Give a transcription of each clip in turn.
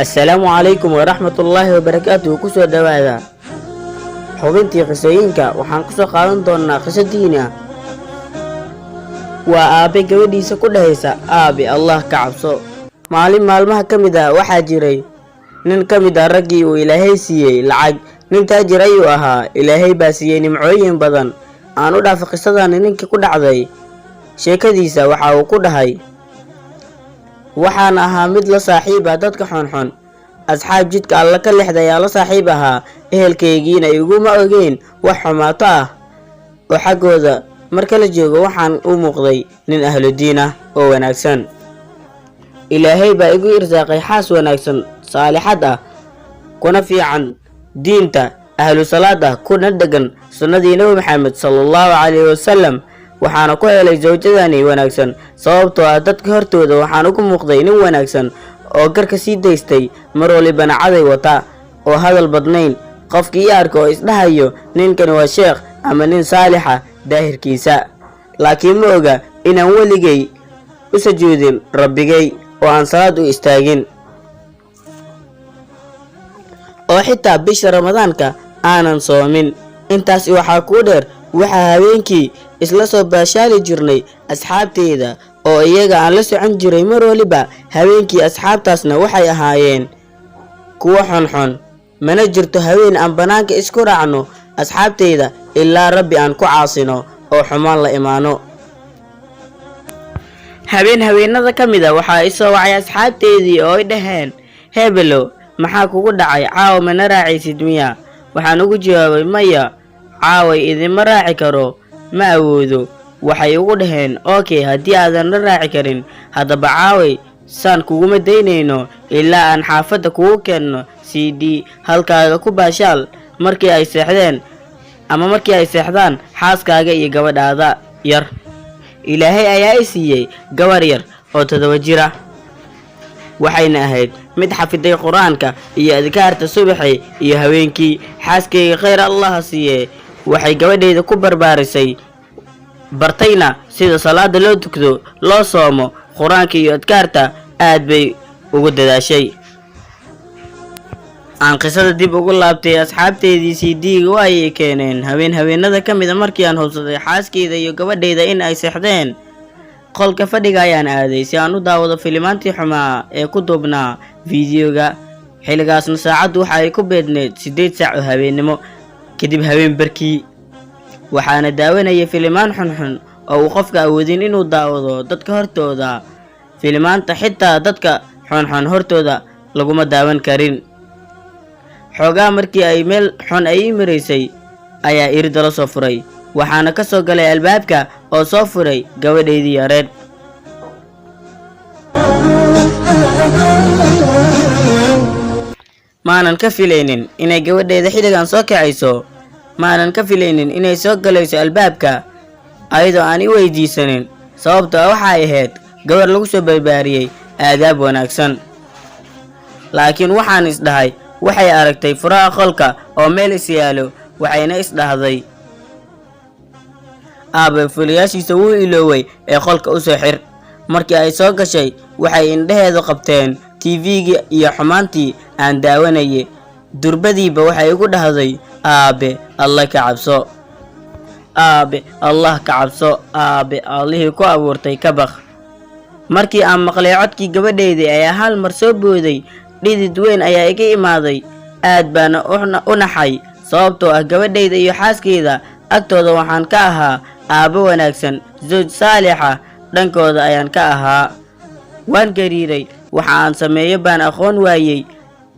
Assalaamu calaykum waraxmatullaahi wabarakaatuhu. Kusoo dhowaada xubintii qisooyinka. Waxaan kusoo qaadan doonaa qiso diini ah. Waa aabe gabadhiisa ku dhahaysa, "Aabe, Allah ka cabso." Maalin maalmaha ka mid ah waxaa jiray nin ka mid ah raggii uu Ilaahay siiyey lacag. Nin taajir ayuu ahaa. Ilaahay baa siiyey nimcooyin badan. Aan u dhaafo qisadani ninkii ku dhacday. Sheekadiisa waxa uu ku dhahay, "Waxaan ahaa mid la saaxiib ah dadka xunxun. Asxaab jidka Alla ka lexda ayaa la saaxiib ahaa. Ehelkaygiina iguma ogeyn wax xumaato ah, oo xaggooda marka la joogo waxaan u muuqday nin ahludiin ah oo wanaagsan. Ilaahay baa igu irsaaqay xaas wanaagsan, saalixad ah, kuna fiican diinta, ahlu salaad ah, kuna dhegan sunnadii Nebi Maxamed sala Allahu calayhi wasalam. Waxaana ku helay zawjadani wanaagsan sababtoo ah dadka hortooda waxaan ugu muuqday nin wanaagsan oo garka sii daystay, mar walibana caday wata, oo hadal badnayn. Qofkii ii arko oo isdhahayo ninkani waa sheekh ama nin saalixa daahirkiisa, laakiin ma oga inaan weligay u sujuudin Rabbigay oo aan salaad u istaagin, oo xitaa bisha Ramadaanka aanan soomin. Intaas waxaa kuu dheer, waxaa habeenkii isla soo baashaali jirnay asxaabteyda, oo iyaga aan la socon jiray mar waliba habeenkii. Asxaabtaasna waxay ahaayeen kuwo xunxun. Mana jirto habeen aan bannaanka isku raacno asxaabteyda ilaa Rabbi aan ku caasino oo xumaan la imaano. Habeen habeenada ka mid a waxaa i soo wacay asxaabteydii oo ay dhaheen, 'Hebelow, maxaa kugu dhacay caawa? Mana raacaysid miya?' Waxaan ugu jawaabay, 'Maya, caaway idinma raaci karo, ma awoodo.' Waxay ugu dhaheen, 'Okay, haddii aadan la raaci karin, haddaba caaway saan kuguma daynayno ilaa aan xaafadda kugu keenno CD. Halkaaga ku baashaal markii ay seexdeen ama markii ay seexdaan xaaskaaga iyo gabadhaada yar.' Ilaahay ayaa i siiyey gabar yar oo 7 jir ah, waxayna ahayd mid xafiday Qur-aanka iyo adkaarta subaxay iyo haweenkii. Xaaskayga, khayr Allaha siiyee, waxay gabadhayda ku barbaarisay, bartayna sida salaada loo tukdo, loo soomo, Qur-aanka iyo adkaarta aad bay ugu dadaashay." Aan qisada dib ugu laabtay. Asxaabteydii CD-ga waa ay keeneen. Habeen habeenada ka mid a, markii aan hubsaday xaaskeyda iyo gabadhayda in ay seexdeen, qolka fadhiga ayaan aaday si aan u daawado filimaantii xumaa ee ku duubnaa fiidiyoga. Xilligaasna saacaddu waxa ay ku beedneyd 8 saac oo habeennimo kadib habeen barkii. Waxaana daawanayay filimaan xunxun oo uu qofka awoodin inuu daawado dadka hortooda. Filimaanta xitaa dadka xunxun hortooda laguma daawan karin. Xoogaa markii ay meel xun ay ii maraysay ayaa irida la soo furay, waxaana ka soo galay albaabka oo soo furay gabadhaydii yareed. Maanan ka filaynin inay gabadhayda xilligan soo kacayso. Maanan ka filaynin inay soo galayso albaabka ayadoo aan i weydiisanin, sababtoo ah waxay ahayd gabar lagu soo barbaariyey aadaab wanaagsan. Laakiin waxaan isdhahay waxay aragtay furaha qolka oo meel is yaalo, waxayna isdhahday, 'Aabe fulayaashiisa wuu ilooway ee qolka u soo xir.' Markii ay soo gashay, waxay indhaheedu qabteen TV-gii iyo xumaantii aan daawanayay. Durbadiiba waxay igu dhahday, 'Aabe, Allah ka cabso. Aabe, Allah ka cabso. Aabe, Allihii ku abuurtay ka baq.' Markii aan maqlay codkii gabadhaydii ayaa hal mar soo booday. Dhidid weyn ayaa iga imaaday, aad baana u naxay, sababtoo ah gabadhayda iyo xaaskeyda agtooda waxaan ka ahaa aabbo wanaagsan, zawj saalixa dhankooda ayaan ka ahaa. Waan gariiray. Waxa aan sameeyo baan aqoon waayey.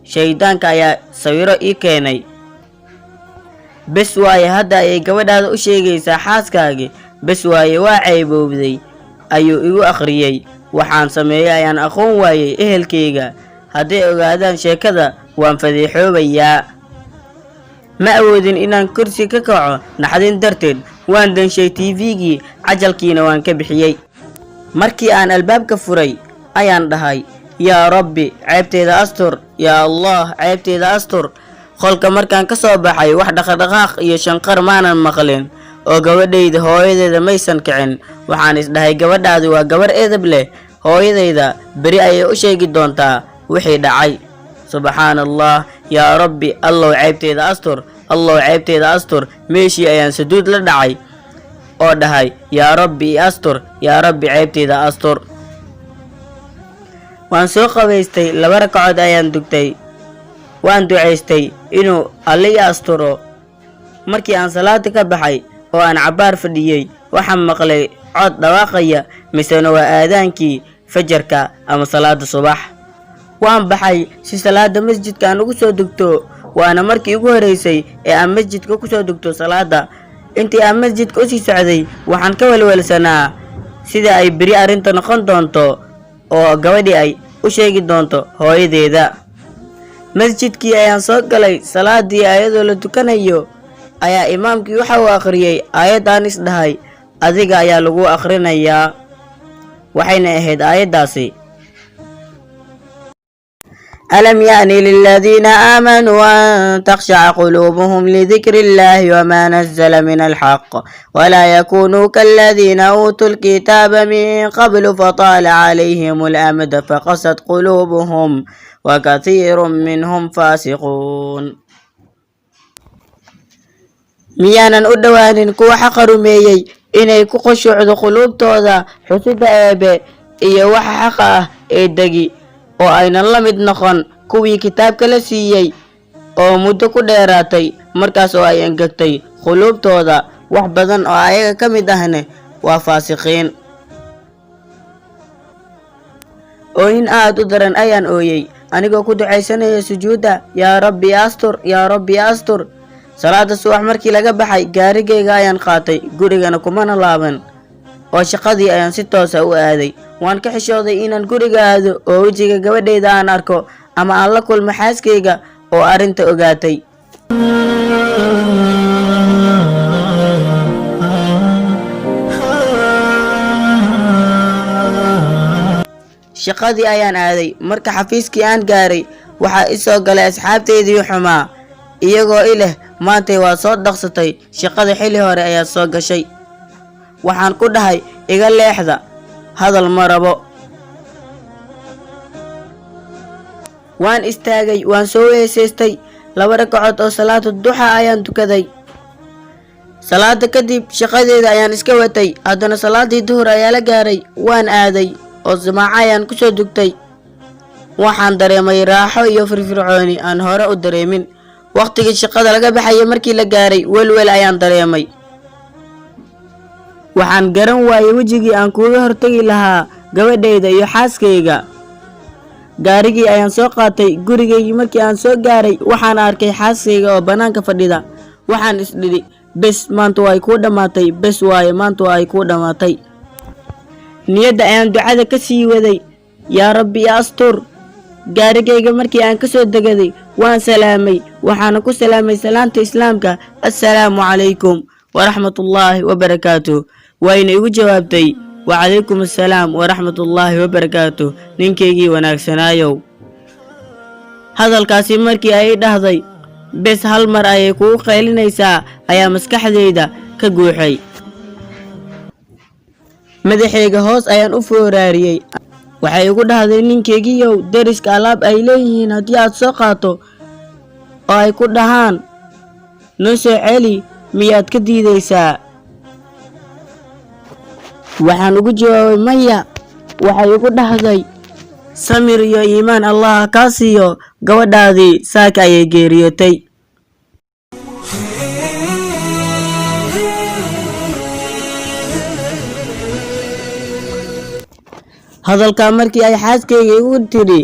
Shayddaanka ayaa sawiro ii keenay. 'Bes waaye, hadda ayay gabadhaada u sheegaysaa xaaskaagii. Bes waaye, waa ceeboobday,' ayuu igu akhriyey. Waxaan sameeyey ayaan aqoon waayey. Ehelkayga hadday ogaadaan sheekada, waan fadeexoobayaa. Ma awoodin inaan kursi ka kaco naxdin darteed. Waan danshay TV-gii, cajalkiina waan ka bixiyey. Markii aan albaabka furay ayaan dhahay, 'Yaa Rabbi, ceebteeda astur. Yaa Allah, ceebteeda astur.' Qolka markaan ka soo baxay, wax dhaqdhaqaaq iyo shanqar maanan maqlin, oo gabadhayda hooyadeeda maysan kicin. Waxaan isdhahay, gabadhaadu waa gabar edeb leh, hooyadayda beri ayay u sheegi doontaa wixii dhacay. Subxaana Allah, yaa Rabbi, Allow ceebteeda astur, Allow ceebteeda astur. Meeshii ayaan sujuud la dhacay oo dhahay, "Yaa Rabbi, i astur, yaa Rabbi, ceebteeda astur." Waan soo qabaystay, laba rakacood ayaan dugtay, waan ducaystay inuu Alle i asturo. Markii aan salaada ka baxay oo aan cabbaar fadhiyey, waxaan maqlay cod dhawaaqaya, misena waa aadaankii fajarka ama salaada subax. Waan baxay si salaada masjidka aan ugu soo dugto, waana markii ugu horeysay ee aan masjidka kusoo dugto salaada. Intii aan masjidka usii socday, waxaan ka welwelsanaa sida ay beri arrinta noqon doonto oo gabadhii ay u sheegi doonto hooyadeeda. Masjidkii ayaan soo galay. Salaadii ayadoo la tukanayo ayaa imaamkii waxa uu akhriyey aayad aan isdhahay adiga ayaa lagu akhrinayaa. Waxayna ahayd aayaddaasi: ألم يأن للذين آمنوا أن تخشع قلوبهم لذكر الله وما نزل من الحق ولا يكونوا كالذين أوتوا الكتاب من قبل فطال عليهم الأمد فقست قلوبهم وكثير منهم فاسقون. Miyaanan u dhowaanin kuwa xaqa rumeeyey inay ku khushuucdo quluubtooda xusida Eebe iyo waxa xaqa ah ee degi, oo aynan la mid noqon kuwii kitaabka la siiyey oo muddo ku dheeraatay, markaas oo ay engegtay quluubtooda, wax badan oo ayaga ka mid ahne waa faasiqiin? Oohin aad u daran ayaan ooyey, anigoo ku ducaysanaya sujuudda, "Yaa Rabbi, astur, yaa Rabbi, astur." Salaada subax markii laga baxay, gaarigayga ayaan qaatay, gurigana kumana laaban oo shaqadii ayaan si toosa u aaday. Waan ka xishooday inaan guriga aado oo wejiga gabadhayda aan arko ama aan la kulmo xaaskayga oo arrinta ogaatay. Shaqadii ayaan aaday. Marka xafiiskii aan gaaray, waxaa i soo galay asxaabteydii xumaa, iyagoo i leh, "Maantay waa soo dhaqsatay, shaqada xilli hore ayaad soo gashay." Waxaan ku dhahay, "Iga leexda, hadal ma rabo." Waan istaagay, waan soo weesaystay, laba rakacood oo salaatu duxa ayaan tukaday. Salaada kadib shaqadeeda ayaan iska watay. Haddana salaadii duhur ayaa la gaaray, waan aaday oo jamaaco ayaan kusoo dugtay. Waxaan dareemay raaxo iyo firfircooni aan hore u dareemin. Wakhtigii shaqada laga baxayay markii la gaaray, welwel ayaan dareemay. Waxaan garan waayey wejigii aan kuuga hortegi lahaa gabadhayda iyo xaaskayga. Gaarigii ayaan soo qaatay. Gurigaygii markii aan soo gaaray, waxaan arkay xaaskayga oo bannaanka fadhida. Waxaan isdhidhi, "Bes, maanta waa ay kuu dhammaatay, bes waaye, maanta waa ay kuu dhammaatay." Niyadda ayaan ducada ka sii waday, "Yaa Rabbi, ya astur." Gaarigayga markii aan ka soo degaday, waan salaamay, waxaana ku salaamay salaanta Islaamka, "Assalaamu calaykum waraxmatullaahi wabarakaatuh." Wayna igu jawaabtay, "Wacalaykum assalaam waraxmatullaahi wabarakaatuh, ninkaygii wanaagsanaayow." Hadalkaasi markii ay dhahday, "Bes, hal mar ayay kugu qaylinaysaa," ayaa maskaxdayda ka guuxay. Madaxayga hoos ayaan u fooraariyey. Waxay igu dhahday, "Ninkeygiyow, deriska alaab ay leeyihiin haddii aad soo qaato oo ay ku dhahaan noo soo celi, miyaad ka diidaysaa?" Waxaan ugu jawaabay, "Maya." Waxay igu dhahday, "Samir iyo iimaan Allah kaa siiyo, gabadhaadii saaka ayay geeriyootay." Hadalkaa markii ay xaaskayga igu tidhi,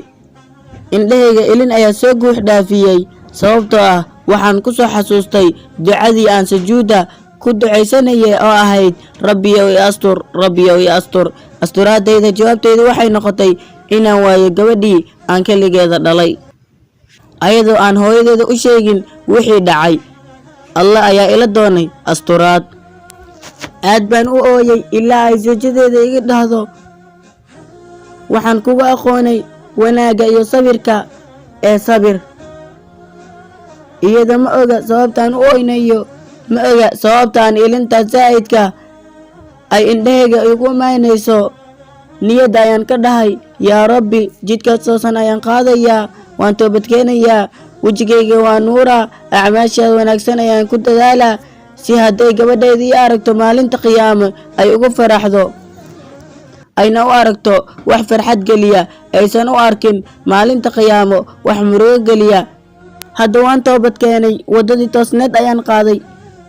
indhahayga ilin ayaa soo guux dhaafiyey, sababtoo ah waxaan ku soo xasuustay ducadii aan sujuudda ku ducaysanayay oo ahayd, "Rabbiyow, i astur, Rabbiyow, i astur." Asturaadayda jawaabteydu waxay noqotay inaan waayo gabadhii aan keligeeda dhalay, ayadoo aan hooyadeeda u sheegin wixii dhacay. Allah ayaa ila doonay asturaad. Aad baan u ooyey ilaa ay sawjadeeda iga dhahdo, "Waxaan kuga aqoonay wanaagga iyo sabirka, ee sabir." Iyada ma oga sababtaan u oynayo, ma oga sababtaan ilintaas zaa'idka ay indhahayga igu imaanayso. Niyadda ayaan ka dhahay, "Yaa Rabbi, jidka toosan ayaan qaadayaa." Waan toobadkeenayaa, wejigayga waa nuuraa, acmaashaada wanaagsan ayaan ku dadaalaa, si hadday gabadhayda ii aragto maalinta qiyaamo ay ugu faraxdo, ayna u aragto wax farxad geliya, aysan u arkin maalinta qiyaamo wax murugo geliya. Hadda waan toobad keenay, waddadii toosneed ayaan qaaday,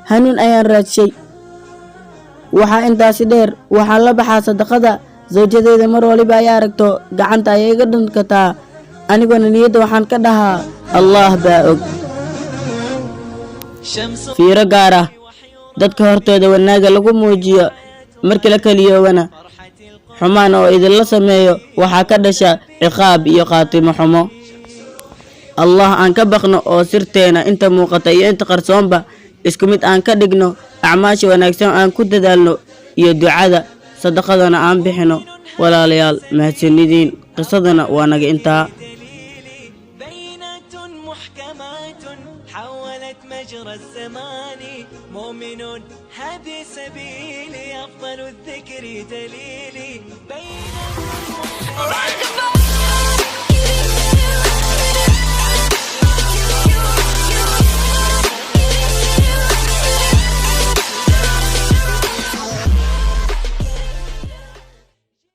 hanuun ayaan raadshay. Waxaa intaasi dheer, waxaan la baxaa sadaqada. Zawjadeyda mar waliba ay aragto, gacanta ayay iga dhunkataa, aniguna niyadda waxaan ka dhahaa, "Allah baa og." Fiiro gaar ah: dadka hortooda wanaaga lagu muujiyo, markii la keliyoobana xumaan oo idinla sameeyo, waxaa ka dhasha ciqaab iyo qaatimo xumo. Allah aan ka baqno oo sirteena inta muuqata iyo inta qarsoonba isku mid aan ka dhigno, acmaasha wanaagsan aan ku dadaalno iyo ducada, sadaqadana aan bixino. Walaalayaal, mahadsanidin. Qisadana waa naga intaa. بينات محكمات حولت مجرى الزمان. مؤمن هذه سبيلي، أفضل الذكر دليلي، بينات.